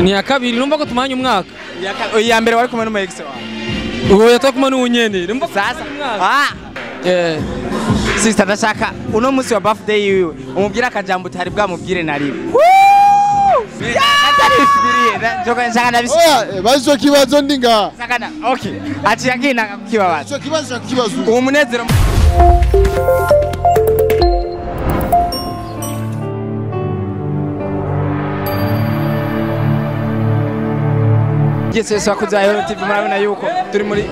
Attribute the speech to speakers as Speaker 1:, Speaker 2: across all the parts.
Speaker 1: Ni ya kabiri numva ko tumanye umwaka.
Speaker 2: Ya mbere wari kumwe n'umu ex wawe.
Speaker 1: Uwo yatakumwe n'unyene. Numva
Speaker 2: sasa. Ah. Sister ndashaka uno munsi wa birthday yiwe umubwira akajambo utari bwamubwire na rimwe.
Speaker 3: Oya, bazo kibazo ndinga.
Speaker 2: Sakana. Okay. Ati yakina kukibabaza.
Speaker 3: Ico kibazo kibazo.
Speaker 2: Uwo munezero Yes, yes, wakuza Hero TV murabona yuko turi muri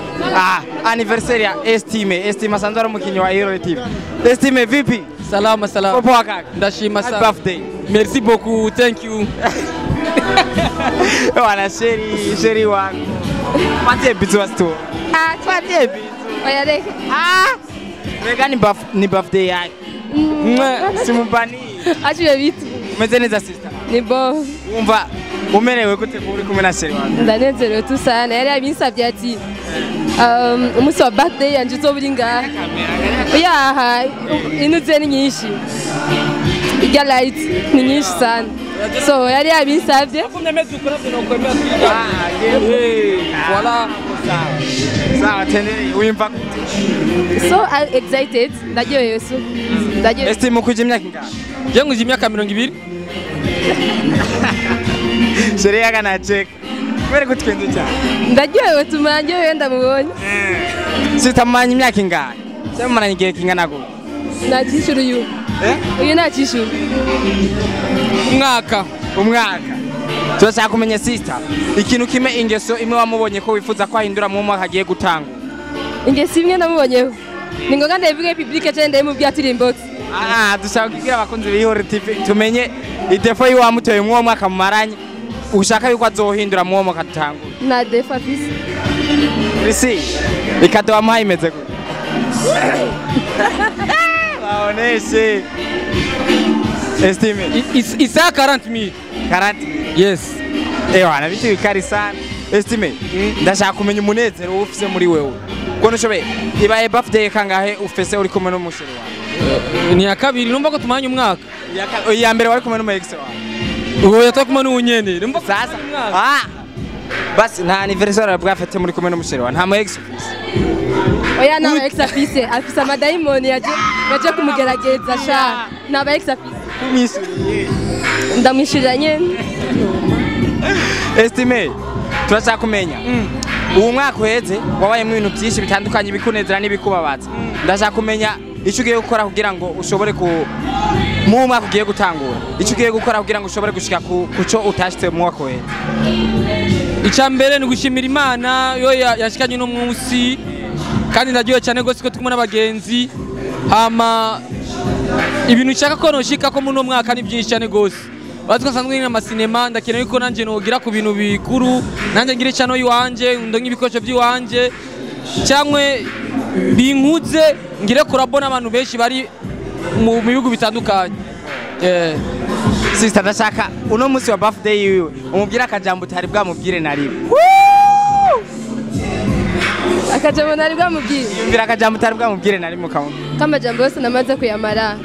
Speaker 2: anniversaire ya Estime. Estime asanzwe ari umukinyi wa Hero TV. Estime vipi?
Speaker 1: Salama salama.
Speaker 2: Poa kaka.
Speaker 1: Ndashima sana.
Speaker 2: Happy birthday.
Speaker 1: Merci beaucoup. Thank you.
Speaker 2: Wana sheri, sheri wangu. Patie bizu wasto. Ah, patie bizu.
Speaker 4: Oya reka.
Speaker 2: Ah. Reka ni birthday yake. Simubani.
Speaker 4: Achiwe bitu.
Speaker 2: Umeze neza sister?
Speaker 4: Ni bon.
Speaker 2: Umva umerewe gute uri kumwe na sheri wangu?
Speaker 4: Ndanezerewe tu sana. Yari yabinsavye ati umunsi wa birthday yanje uzoba uri ngaha. Yaha, inuze ni nyinshi. Irya light ni nyinshi sana. So yari yabinsavye.
Speaker 1: Voilà.
Speaker 2: Sawa tendere wimva
Speaker 4: so excited ndagiye so. Ndagiye.
Speaker 2: Estime kuje imyaka ingahe?
Speaker 1: Je nguje imyaka 20.
Speaker 2: Sheri yakana check. Kubera kutwenze cyane.
Speaker 4: Ndagiye tumanje wenda mubonye.
Speaker 2: Sitamanye imyaka ingahe? Cyamaranye igihe kingana gute?
Speaker 4: Nakishuru uyu. Uyu nakishuru.
Speaker 1: Umwaka.
Speaker 2: Umwaka. Turashaka kumenya sister ikintu kimwe ingeso imwe wamubonye ko wifuza ko ahindura mu mwaka agiye gutanga.
Speaker 4: Ingeso imwe namubonyeho. Ni ngoga ndabivuge public cyane ndayimubwiye aturi inbox.
Speaker 2: Ah, dushaka kugira abakunzi b'Ihoro TV tumenye idefo yiwamuteye mu mwaka mumaranye ushaka yuko azohindura mu mwaka dutangura.
Speaker 4: Na defo afise.
Speaker 2: Risi ikadoa muhaye imeze gute? Baoneshe. Estime.
Speaker 1: Isa 40,000.
Speaker 2: 40.
Speaker 1: Yes.
Speaker 2: Ewana bitu bikari sana. Estime, ndashaka kumenya umunezero ufise muri wewe. Ko nushobe ibaye birthday kangahe ufese uri kumwe n'umusheri wawe?
Speaker 1: Ni ya kabiri numva ko tumanye umwaka.
Speaker 2: Ya mbere wari kumwe n'umu ex wawe.
Speaker 1: Uwo yatakumwe n'unyene. Numva
Speaker 2: sasa. Ah. Basi nta anniversaire bwafete muri kumwe n'umusheri wawe. Nta mu ex ufise.
Speaker 4: Oya nta ex afise. Afise amadayimoni yaje kumugerageza sha. Nta ex afise.
Speaker 2: Kumwishyuriye.
Speaker 4: Ndamwishyurira nyene.
Speaker 2: Estime, turashaka kumenya. Uwo mwaka uheze wabayemo ibintu byinshi bitandukanye bikunezera n'ibikubabaza. Ndashaka kumenya icyo ugiye gukora kugira ngo ushobore ku mu mwaka ugiye gutangura. Icyo ugiye gukora kugira ngo ushobore gushika ku cyo utashitse mu mwaka uheze.
Speaker 1: Icya mbere ni gushimira Imana yo yashikanye no munsi kandi ndagiye cyane gose ko turi n'abagenzi. Hama ibintu nshaka ko noshika ko muno mwaka ni byinshi cyane gose. Batwa sanzwe n'ama cinema ndakeneye ko nanje nogira ku bintu bikuru nanje ngire chano yiwanje ndonke ibikoresho byiwanje cyangwe binkuze ngire kurabona abantu benshi bari mu bihugu bitandukanye.
Speaker 2: Sister ndashaka uno munsi wa birthday yiwe umubwira akajambo utari bwamubwire na rimwe.
Speaker 4: Akajambo nari bwamubwire.
Speaker 2: Yumvira akajambo utari bwamubwire na rimwe kawo.
Speaker 4: Kamajambo yose namaze kuyamara.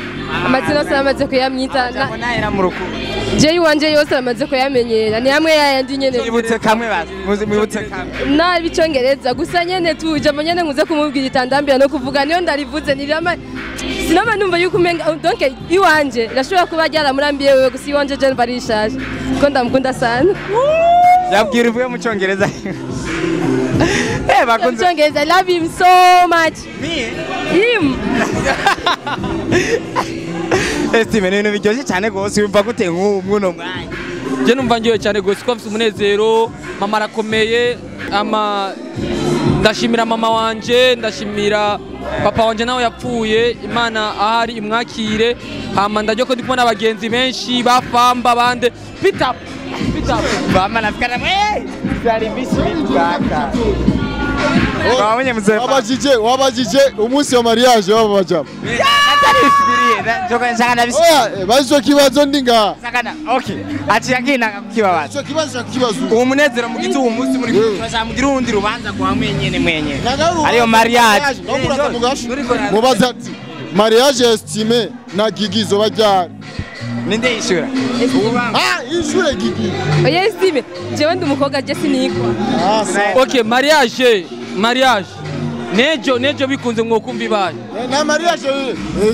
Speaker 4: Amazina yose namaze kuyamwita.
Speaker 2: Nahera mu rukundo.
Speaker 4: Je iwanje yose namaze kuyamenyera. Ni hamwe yayandi nyene.
Speaker 2: Mwibutse kamwe basi. Mwibutse kamwe.
Speaker 4: Nabi icongereza gusa nyene tuje nyene nkuze kumubwira itandambira no kuvuga niyo ndarivuze nirama sinama numva yuko umenga donc iwanje rashobora kuba ryaramurambiye wewe gusa iwanje je mbarishaje. Ko ndamukunda sana.
Speaker 2: Yabwira uvuye mu cyongereza. Bakunze
Speaker 4: Cyongereza I love him so much.
Speaker 2: Me?
Speaker 4: Him.
Speaker 2: Estime ni ibintu biryoshye cyane gose wumva gute nk'uno mwanya?
Speaker 1: Je numva ngiye cyane gose ko mfite umunezero, mama arakomeye, ama ndashimira mama wanje, ndashimira papa wanje nawe yapfuye, Imana ahari imwakire. Hama ndajyo ko ndi kumwe n'abagenzi benshi bafamba bande. Peter Peter.
Speaker 2: Mama nafikana mwe. Byari bishi kaka. Wabonye mzee.
Speaker 3: Wabajije umunsi wa mariage wabajama.
Speaker 2: Natarifikirie njoka nshaka ndabisi.
Speaker 3: Oya, bazo kibazo ndinga.
Speaker 2: Sakana. Okay. Ati yakina kukibabaza.
Speaker 3: Ico kibazo kibazo.
Speaker 2: Uwo munezero mugize uwo munsi muri turashamugira urundi rubanza kwa mwenyene mwenyene. Ariyo mariage.
Speaker 3: Mubaza ati mariage estime na Gigi zoba ryari.
Speaker 2: Ninde yishura?
Speaker 3: Ah, ishure gigi.
Speaker 4: Oya Estime, jewe ndi umukobwa je sinikwa.
Speaker 3: Ah, sawa.
Speaker 1: Okay, mariage, mariage. Nejo nejo bikunze mwokumva ibaye.
Speaker 3: Na mariage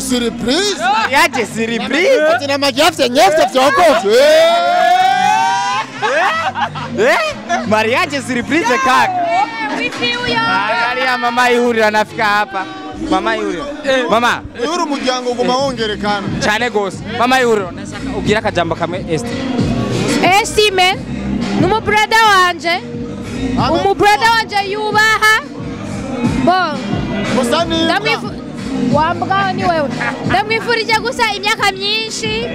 Speaker 3: surprise.
Speaker 2: Mariage surprise.
Speaker 3: Ati na magiafye nyefye vyogofye.
Speaker 2: Mariage surprise kaka. Angalia mama ihurira nafika hapa. Mama ihurira. Mama,
Speaker 3: Uri umuryango uguma wongerekana.
Speaker 2: cyane gose. Mama ihurira ndashaka ubwira akajambo kamwe Esther.
Speaker 5: Estime ni umubrada wanje, umubrada wanje yubaha bo
Speaker 3: Gusa ni
Speaker 5: wambwa ni wewe, ndamwifurije gusa imyaka myinshi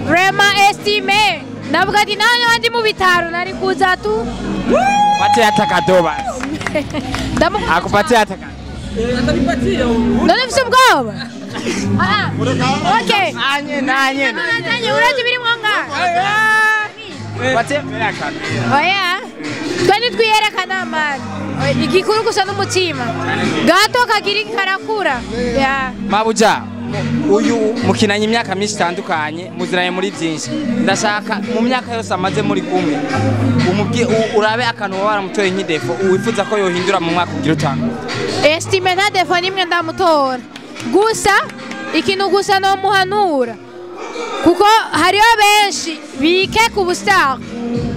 Speaker 5: vraiment. Estime ndavuga ati nawe ndi mu bitaro nari kuza tu.
Speaker 2: Patie hata kadoba.
Speaker 5: Ndamukunda
Speaker 2: Akupatie
Speaker 5: cyane.
Speaker 2: hata kadoba.
Speaker 5: None mfise ubwoba. Ah, okay.
Speaker 2: Nanye nanye.
Speaker 5: Nazanye urazi birimwo ngaha.
Speaker 2: Patie mbere ya kamera.
Speaker 5: Oya, twe ntitwiyerekana mani, igikuru gusa n'umutima gato kagira karakura. Yeah.
Speaker 2: Mabuja, uyu mukinanye imyaka myinshi itandukanye, muziranye muri byinshi. Ndashaka mu myaka yose amaze muri kumwe, umubwi urabe akantu waba waramutoye nk'idefo wifuza ko yohindura mu mwaka ugira utanu.
Speaker 5: Estime nta defo nimwe ndamutora, gusa ikintu gusa nomuhanura, kuko hariho benshi bikeka ubustar,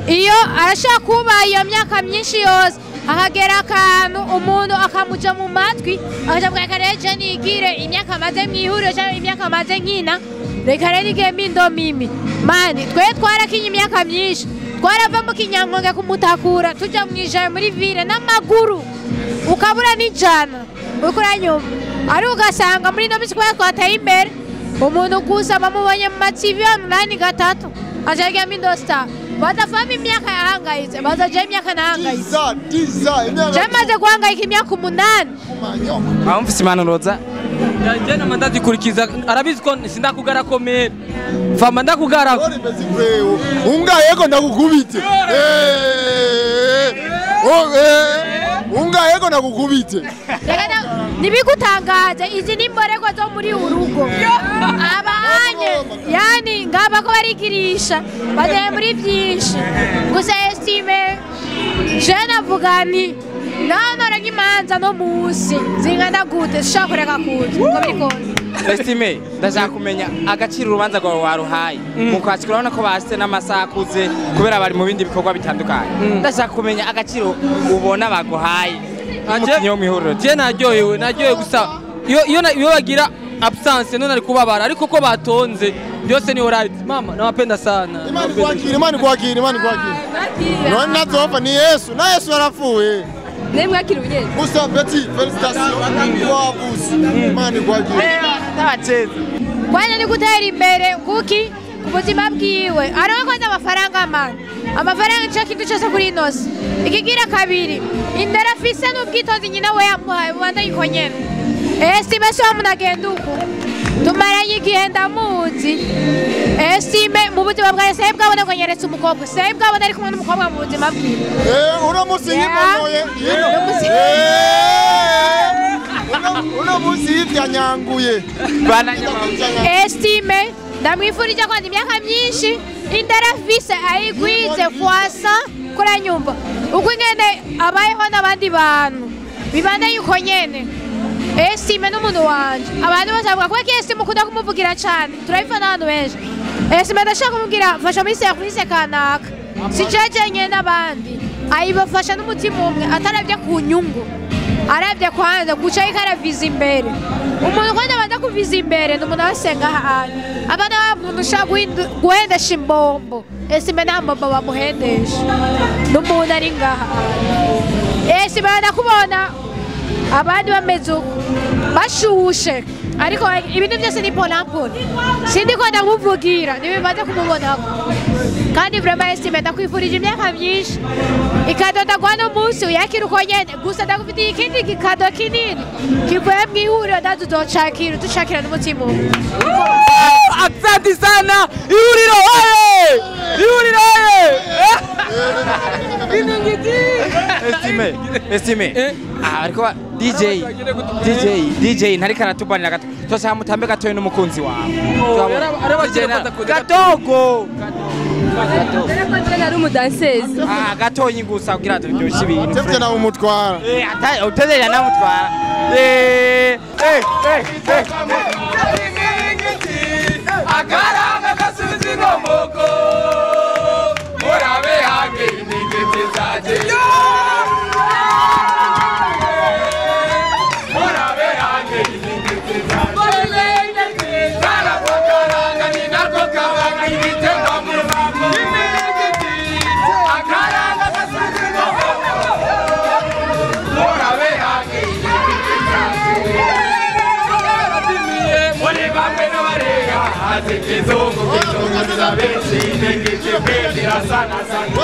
Speaker 5: iyo arashaka kuba iyo myaka myinshi yose akagera akantu umuntu akamuja mu matwi akaja reka rero je nigire imyaka maze mwihuriro cyangwa imyaka maze nkina, reka rero nigire mindo mimi mani. Twe twarakinye imyaka myinshi, twarava mu Kinyankonge kumutakura tuja mwijana muri ville n'amaguru, ukabura n'ijana uriko uranyumva, ariko ugasanga muri ino minsi kubera twateye imbere, umuntu gusa bamubonye mu ma TV online gatatu ajagira mindo star, badafama imyaka yahangayitse bazaja imyaka nahangayitse.
Speaker 3: Diza, diza, imyaka
Speaker 5: Je maze guhangayika imyaka 8.
Speaker 2: Aho mfise impanuro za
Speaker 1: Je na mandazikurikiza arabizi ko sindakugara komere. Fama ndakugara.
Speaker 3: Uri bezi kwewe. Unga yego ndakukubite. Oh unga yego ndakukubite.
Speaker 5: Reka ntibigutangaze, izi ni imborerwa zo muri urugo abanye, yani ngaba ko barigirisha bageye muri byinshi. Gusa Estime je navuga nti nanora nk'imanza no munsi zingana gute sishobora kureka kuza uko biri kose.
Speaker 2: Estime, ndashaka kumenya agaciro urubanza rwawe waruhaye. Mu kwakira urabona ko bashitse n'amasaha akuze kubera bari mu bindi bikorwa bitandukanye. Ndashaka kumenya agaciro ubona baguhaye. Umukinyi wo mw'ihuriro.
Speaker 1: Je naryohewe, naryohewe gusa iyo iyo iyo bagira absence none ari kubabara, ariko ko batonze byose ni alright. Mama nawapenda sana.
Speaker 3: Imana ikwakira, Imana ikwakira, Imana ikwakira. None nazopfa ni Yesu, na Yesu yarapfuye.
Speaker 4: Naye mwakira ubunyene.
Speaker 3: Gusa Betty, félicitations. Wavuze. Imana ikwakira.
Speaker 2: Tabacheza.
Speaker 5: Kwanza ni gutera imbere kuki ku buzima bwiwe aronka kwanza amafaranga mani, amafaranga nico kintu cyose kuri ino si. Ikigira kabiri, indero afise n'ubwitonzi nyina we yamuhaye bubanda yuko nyene. Estime si wa muntu agenda uko tumaranye igihe, ndamuzi Estime mu buzima bwawe sinari bwabona ngo anyeretse umukobwa, sinari bwabona ari kumwe n'umukobwa mu buzima bwiwe.
Speaker 3: Uno munsi
Speaker 5: Yeah.
Speaker 3: yimonoye.
Speaker 5: Uno munsi-
Speaker 3: Uno munsi yivyanyanguye.
Speaker 5: Estime ndamwifurije kwanza imyaka myinshi, indero afise ayigwize fwasa kuranyumva uko ingene abayeho n'abandi bantu bibanda yuko nyene. Estime n'umuntu wanje, abantu bose bavuga kubera ko Estime ukunda kumuvugira cane, turabifana n'abantu benshi. Estime ndashaka kumubwira mfasha muri serivisi kanaka, si jeje nyene n'abandi ayibafasha n'umutima umwe, atarabye ku nyungu, arabye kwanza guca ariko araviza imbere. Umuntu kwanza abanza kuviza imbere ni umuntu abasenga ahantu abana bamuntu ushaka guhendesha imbombo. Estime nta mbombo bamuhendesha, n'umuntu ari ngaha. Estime ndakubona abandi bameze uko bashushe, ariko ibintu byose ni ponampona, sindi ko ndamuvugira ntibimaze kumubonako. Kandi vraiment Estime ndakwifurije imyaka myinshi, ikado ndaguha no munsi uyakira uko nyene. Gusa ndagufitiye ikindi gikado kinini kivuye mu ihuriro, ndazi uzocakira uducakira n'umutima umwe.
Speaker 1: Asante sana ihuriro oye! Ihuriro oye! Iningiti.
Speaker 2: Estime. Estime, estime.
Speaker 1: Eh.
Speaker 2: Ah, ariko DJ DJ DJ ntariko aratubanira gato. Turashaka mutambe gatoya n'umukunzi wawe.
Speaker 1: Arabakire
Speaker 2: DJ na-
Speaker 1: fata kuze.
Speaker 2: Gatogo.
Speaker 4: Dore ko nari umudansezi.
Speaker 2: Ah, gatoyi gusa kugira turyoshye ibintu.
Speaker 3: Tevye nawe umutwara.
Speaker 2: Eh, ata utezera namutwara. Eh, eh, eh, eh.
Speaker 1: Akaranga gasubiza inkomoko murabe hange inigiti zaje murabe hange inigiti zaje karanga ni nako kabanga ibitego mu rubango inigiti akaranga gasubiza inkomoko murabe hange inigiti zaje muri bamwe n'abarega hazi ikizungu kizunguza benshi inigiti kwezi irasanasana.